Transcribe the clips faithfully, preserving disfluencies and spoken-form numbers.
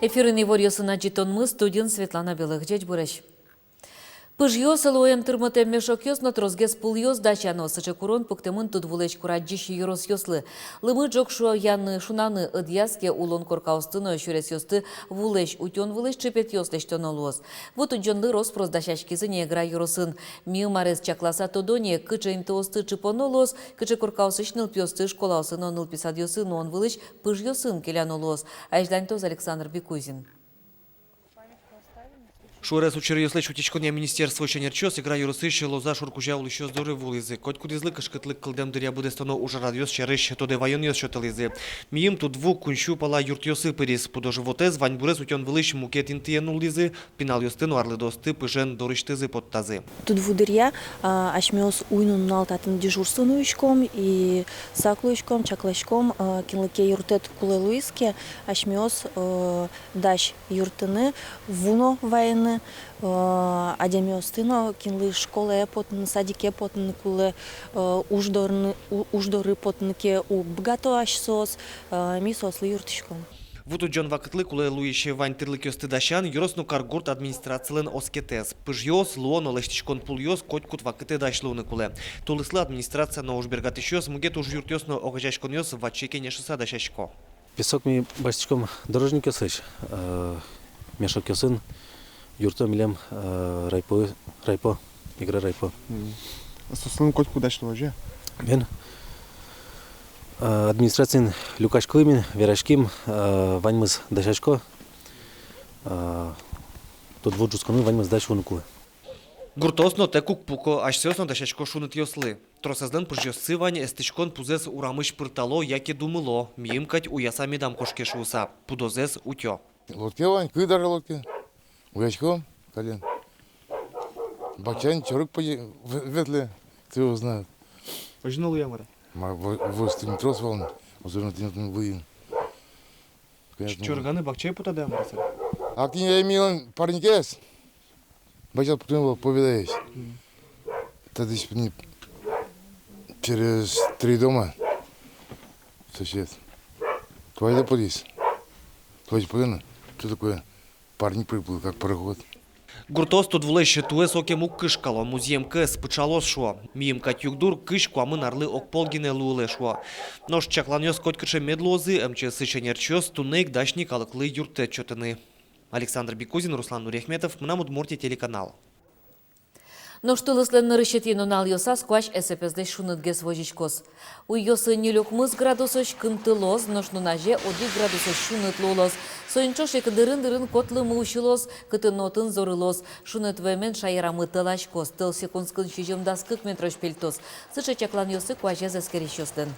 Эфирын иворъёсын адӟытонмы, студиын Светлана Белых. Ӟечбуресь! Пыжъёс, луоен тырмытэм мешокъёс но тросгес пулъёс дасяно. Сыӵе курон пуктэмын тудвулэсь курадӟись ёросъёслы. Лымы ӝог шуяны, шунаны ӧдъяз ке, улон коркаосты но сюресъёсты вулэсь утён вылысь чыпетъёс лэсьтоно луоз. Ву тудӟонлы рос-прос дасяськизы ни Эгра ёросын. Миым арез чакласа тодо ни, кыӵе интыосты чыпоно луоз, кыӵе коркаосысь нылпиосты школаосы но нылпи садъёсы нуон вылысь пыжъёсын келяно луоз. Азьланьтоз Александр Бекузин. Шуэрес учыръёслэсь утиськонъя министерствоысь ӧнерчиос Эгра ёросысь Лоза шур кузя улӥсьёс доры вуылӥзы. Котькудӥзлы кышкытлык кылдэм дыръя быдэстоно ужрадъёс сярысь тодэ ваёнъёс сётылӥзы. Миым тудву куинь сю пала юртъёсы пыриз. Пудо-животэз, ваньбурез утён вылысь мукет интые нуллӥзы, пиналъёсты но арлыдоосты пыжен дорысьтызы поттазы. Тудву дыръя, а, асьмеос уй но нунал татын дежурство нуиськом и сак луиськом, чакласьком, а, кинлы ке юрттэт кулэ луиз ке, асьмеос, э, дась юрттыны, ву но вайыны, э, адямиосты но, кинлы школае потыны, садике потыны кулэ, э, уж дорын, у-, уж доры потыны ке уг быгато асьсэос, э, ми соослы юрттӥськом. Ву тудӟон вакытлы кулэ луись вань тырлыкъёсты дасян ёрос но каргурт администрацилэн оскетэз. Пыжъёс, луон но лэсьтӥськон пулъёс котькуд вакытэ дась луыны кулэ. Тулыслы администрация но ужбергатӥсьёс, мукет ужъюртъёс но огазеяськонъёс ваче кенешыса дасясько. Песок ми басьтӥськом дорожникъёсысь, э, мешокъёсын юртто милем, э, райпо, райпо, Эгра райпо. Мгм. Соослэн котькуд дась луоз-а? Бен. Э, администрациын люкаськылӥм ини, вераським, э, ваньмыз дасясько. Э, тудву ӝутсконын ваньмыз дась луыны кулэ. Гуртоос но тэк уг пуко, асьсэос но дасясько шунытъёслы. Тросэзлэн пыжъёссы вань, эстӥськон пузэз урамысь пыртало яке думыло, миым кадь уяса медам кошке шуыса, пудозэс утё. Лотке вань, кык дара лотке. Уяськом каллен. Бакчаын чорыг пыжы ве-, ветлэ, кто его знает. Озьы но луэ-а, мар-а? Ма, во-, вӧсь тӥни трос вал, особенно тӥни отын выйын. Конечно. Ч-, чорыганы бакчае потады-а, мар-а, сэр? А тӥни эмилэн парникез. Бакчаез пуктэмын вал, повидаесь. Мгм. Татысь пни через три дома сосед. Туалет потӥз. Туалет потӥз. Что такое? Парник приплыл, как пароход. Гуртоос тудвулэсь туэ сокем уг кышкало, музъем кӧс, пыӵалоз шуо. Миым кадь югдур кызь куамын арлы огпол гинэ луылэ шуо. Нош чакланъёс котькыӵе мед луозы, МЧС-ысь ӧнерчиос туннэ ик дась ни калыклы юрттэт сётыны. Александр Бекузин, Руслан Нуриахметов, «Мынам Удмуртие» телеканал. Нош тулыслэн нырысетӥ нуналъёсаз куазь эсэпезлэсь шунытгес возиськоз. Уйёсы ньыль-укмыс градусозь кынтылоз, нош нуназе одӥг градусозь шуныт луылоз. Соин ӵош ик дырын-дырын кот лымы усьылоз, кытын но отын зорылоз. Шуныт вуэмен шаерамы тӧласькоз, тӧл секундскын сизьым-дас кык метрозь пельтоз. Сыӵе чакланъёсы куазез эскерисьёслэн.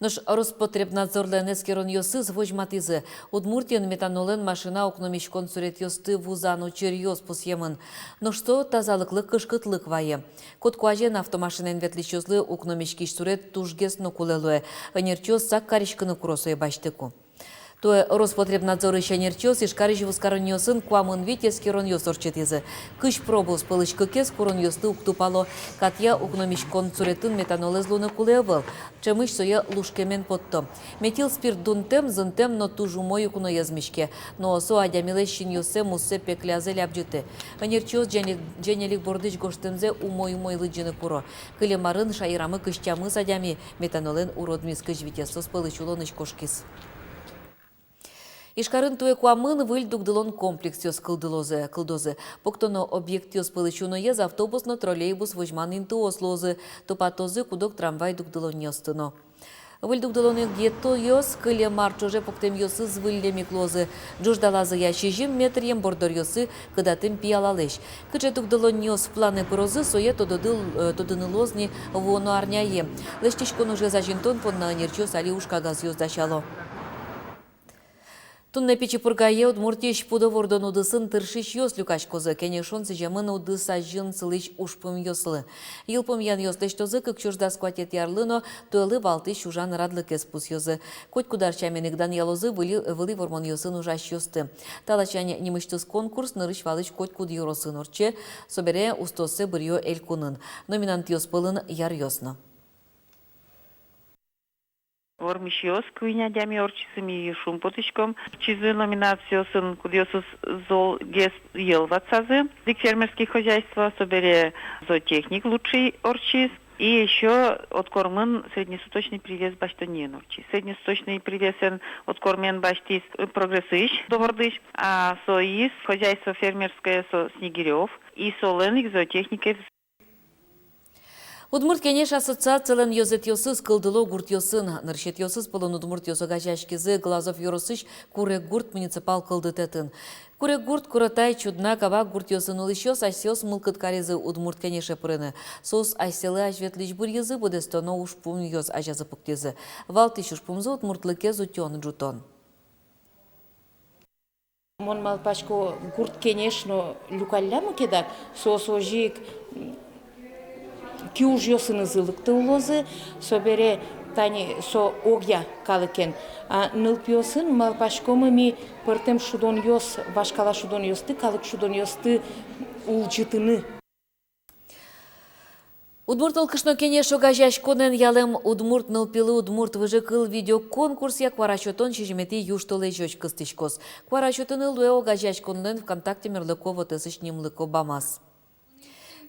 Нош Роспотребнадзорлэн эскеронъёсыз возьматӥзы: Удмуртиын метанолэн машина укномиськон суретъёсты вузан учыръёс пусъемын. Нош со тазалыклы кышкытлык вае. Котькуазен автомашинаен ветлӥсьёслы укномиськись сурет тужгес но кулэ луэ. Ӧнерчиос сак кариськыны куро сое басьтыку. Туэ Роспотребнадзорысь ӧнерчиос Ижкарысь вузкаронъёсын куамын вить эскеронъёс ортчытӥзы. Кызь пробаос пӧлысь кыкез куронъёслы уг тупало. Катъя укномиськон суретін метанолэз луыны кулэ ӧвӧл. Ӵемысь сое лушкемен потто. Метил спирт дунтэм, зынтэм но туж умой укноез миське. Но со адямилэсь синъёссэ, муссэ, пеклязэ лябӟытэ. Ӧнерчиос ӟене-, ӟенелик бордысь гожтэмзэ умой-умой лыдӟыны куро. Кылем арын шаерамы кызь тямыс адями метанолэн уродмиз, кызь витез соос пӧлысь улонысь кошкиз. Ижкарын туэ куамын выль дугдылон комплексъёс кылдылозы, кылдозы. Пуктоно объектъёс пӧлысь уноез автобус но троллейбус возьман интыос луозы, тупатозы куд-ог трамвай дугдылонъёсты но. Выль дугдылон объектъёс кылем ар ӵоже пуктэмъёсыз выллем ик луозы. Ӝуждалазыя сизьым метръем борддоръёсы кыдатэм пиялалэсь. Кыӵе дугдылонъёс планэ пырозы, сое тододы-, э, тодыны луоз ни вуоно арняе. Лэсьтӥськон ужез азинтон понна ӧнерчиос али ужкагазъёс дасяло. Туннэ Пичи Пургае Удмуртиысь пудо вордон удысын тыршисьёс люкаськозы. Кенешон сӥземын удыс азьын сылӥсь ужпумъёслы. Йылпумъянъёс лэсьтозы кык сюрс дас куатетӥ арлы но туэлы валтӥсь ужан радлыкез пусъёзы. Котькуд ар сямен ик данъялозы вылӥ, вылӥ вормонъёсын ужасьёсты. Та ласянь нимысьтыз конкурс нырысь-валысь котькуд ёросын ортче, собере устооссэ быръё элькунын. Номинантъёс пӧлын яръёс но. Вормисьёс куинь адями ортчизы, ми шумпотӥськом. Ортчизы номинациосын, кудъёсыз золгес йӧл ватсазы. Одӥг фермерский хозяйство, собере зоотехник лучший ортчиз. И ещё откормын среднесуточный привес басьтонниын ортчиз. Среднесуточный привесэн откормен басьтӥз, э, Прогрессысь, Довордысь, а соиз хозяйство фермерское со Снегирёв, и солэн ик зоотехникаез. Удмурт Кенеш ассоциациялэн ёзэтъёсыз кылдыло гуртъёсын. Нырысетӥосыз пӧлын удмуртъёс огазеяськизы Глазов ёросысь Куреггурт муниципал кылдытэтын. Куреггурт, Куротай, Чудна, Кабак гуртъёсын улӥсьёс асьсэос мылкыд каризы Удмурт Кенеше пырыны. Соос асьсэлы азьветлӥсь быръизы, быдэстоно ужпумъёс азязы пуктӥзы. Валтӥсь ужпумзы — удмуртлыкез утён, ӝутон. Мон малпасько, Гурт Кенеш но люкаллямы ке дак, соос озьы ик, м, киужъёсынызы лыктылозы, собере тани со огъя калыкен. А нылпиосын, малпаськомы, ми пӧртэм шудонъёс, вашкала шудонъёсты, калык шудонъёсты улӟытыны. Удмурт нылкышно кенеш огазеяськонэн ялэм удмурт нылпилы удмурт выжыкыл видеоконкурсъя куара сётон сизьыметӥ южтолэзёзь кыстӥськоз. Куара сётыны луэ огазеяськонлэн ВКонтакте мерлыко вотэсысь нимлыко бамаз.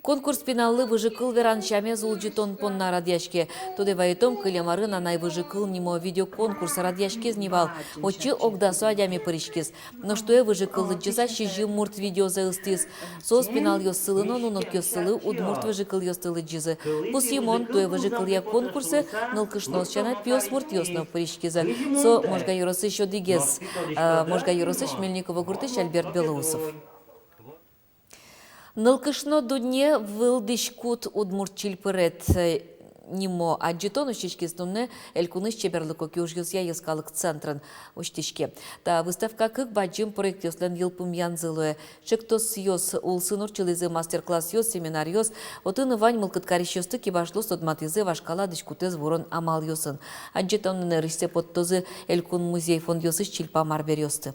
Конкурс пиналлы выжыкыл веран сямез улӟытон понна радъяське. Тодэ вайытом, кылем арын «Анай выжыкыл» нимо видеоконкурс радъяськиз ни вал. Отчы ог дасо адями пыриськиз. Нош туэ выжыкыл лыдӟыса сизьым мурт видеозэ ыстӥз. Соос пиналъёссылы но нуныкъёссылы удмурт выжыкылъёсты лыдӟизы. Пусйымон, туэ выжыкылъя конкурсэ нылкышноос сяна пиосмуртъёс но пыриськизы. Со Можга ёросысь одӥгез, э, Можга ёросысь Мельниково гуртысь Альберт Белоусов. «Нылкышно дунне вылдӥськут удмурт чильпырет» нимо адӟытон усьтӥськиз туннэ элькунысь чеберлыко киужъёсъя йӧскалык центрын усьтӥське. Та выставка кык бадӟым проектъёслэн йылпумъянзы луэ. Ӵектосъёс улсын ортчылӥзы мастер-классъёс, семинаръёс, отын вань мылкыд карисьёсты кибашлыос тодматӥзы вашкала дӥськутэз вурон амалъёсын. Адӟытонын нырысьсэ поттозы элькун музей фондъёсысь чильпам арбериосты.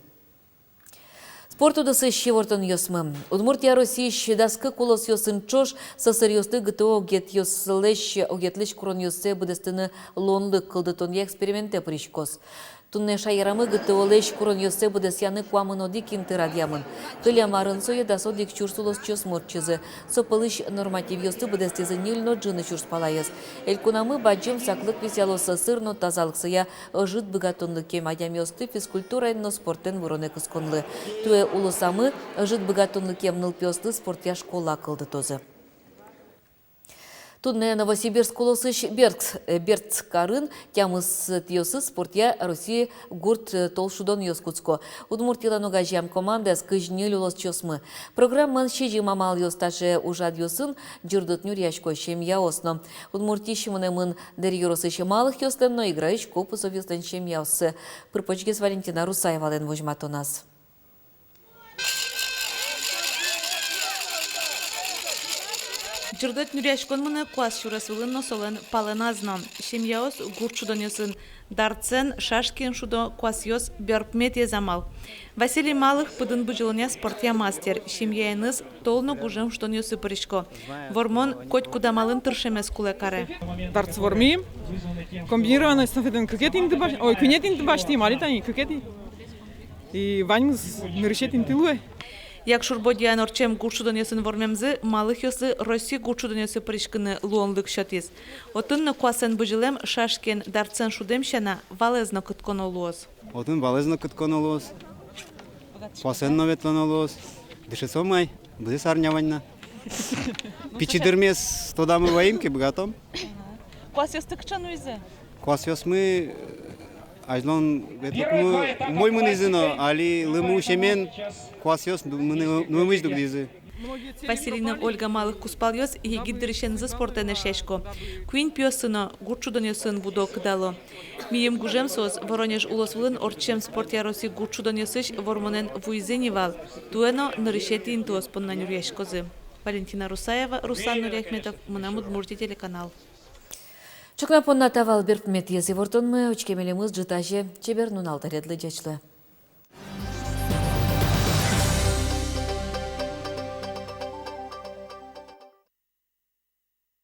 Спорт удысысь ивортонъёсмы. Удмуртия Россиысь дас кык улосъёсын ӵош сӧсыръёсты ГТО огетъёслэсь, огетлэсь куронъёссэ быдэстыны луонлык кылдытонъя экспериментэ пыриськоз. Туннэ шаерамы ГТО-лэсь куронъёссэ быдэсъяны куамын одӥг инты радъямын. Кылем арын сое дас одӥг сюрс улосчиосмы ортчизы. Со пӧлысь нормативъёсты быдэстӥзы ньыль но ӝыны сюрс палаез. Элькунамы бадӟым саклык висъяло сӧсыр но тазалыксыя ӧжыт быгатонлыкен адямиосты физкультураен но спортэн вуронэ кысконлы. Туэ улосамы ӧжыт быгатонлыкен нылпиослы спортъя школа кылдытозы. Туннэ Новосибирск улосысь Бердск, э, Бердск карын тямысэтӥосыз спортъя Россия гурт, э, толшудонъёс кутско. Удмуртилэн огазеям командаяз кызь ньыль улосчиосмы. Программаын сизьым амалъёс. Таӵе ужрадъёсын ӟырдыт нюръясько семьяос но. Удмуртиысь мынэмын Дэри ёросысь Малыхъёслэн но Играысь Копусовъёслэн семьяоссы. Пыр-почгес Валентина Русаевалэн возьматоназ. Ӟырдыт нюръяськон мынэ куас сюрес вылын но солэн палэназ но. Семьяос гурт шудонъёсын: дартсэн, шашкиен шудо, куасъёс — берпуметӥез амал. Василий Малых пыдын бызьылонъя спортъя мастер. Семьяеныз тол но гужем шудонъёсы пырисько. Вормон котькуд амалын тыршемез кулэ каре. Дартс вормим, комбинированной эстафетаын кыкетӥ инты баш-, ой, куинетӥ инты басьтӥм, али тани кыкетӥ. И ваньмыз нырысетӥ инты луэ. Якшур-Бӧдьяын ортчем гурт шудонъёсын вормемзы Малыхъёслы Россия гурт шудонъёсы пыриськыны луонлык сётӥз. Отын но куасэн бызьылэм, шашкиен, дартсэн шудэм сяна, валэз но кытконо луоз. Отын валэз но кытконо луоз, куасэн но ветлоно луоз. Дышетсом ай, быдэс арня вань на. Пичи дырмес тодамы ваим ке, быгатом. Куасъёсты кыӵе нуизы? Куасъёсмы, э, азьлон ветлыкумы умой мынӥзы но, али лымы усемен куасъёс ду-, мыны-, нуэмысь дугдӥзы. Василий но Ольга Малых кузпалъёс егит дырысенызы спортэн эшъясько. Куинь пиоссы но гурт шудонъёсын будо-кыдало. Мийым гужем соос Воронеж улос вылын ортчем спортъя Россия гурт шудонъёсысь вормонэн вуизы ни вал. Туэ но нырысетӥ интыос понна нюръяськозы. Валентина Русаева, Руслан Нуриахметов, «Мынам Удмуртие» телеканал. Ӵукна понна та вал берпуметӥез ивортонмы. Учке милемыз ӝытазе. Чебер нунал тӥледлы, ӟеч луэ.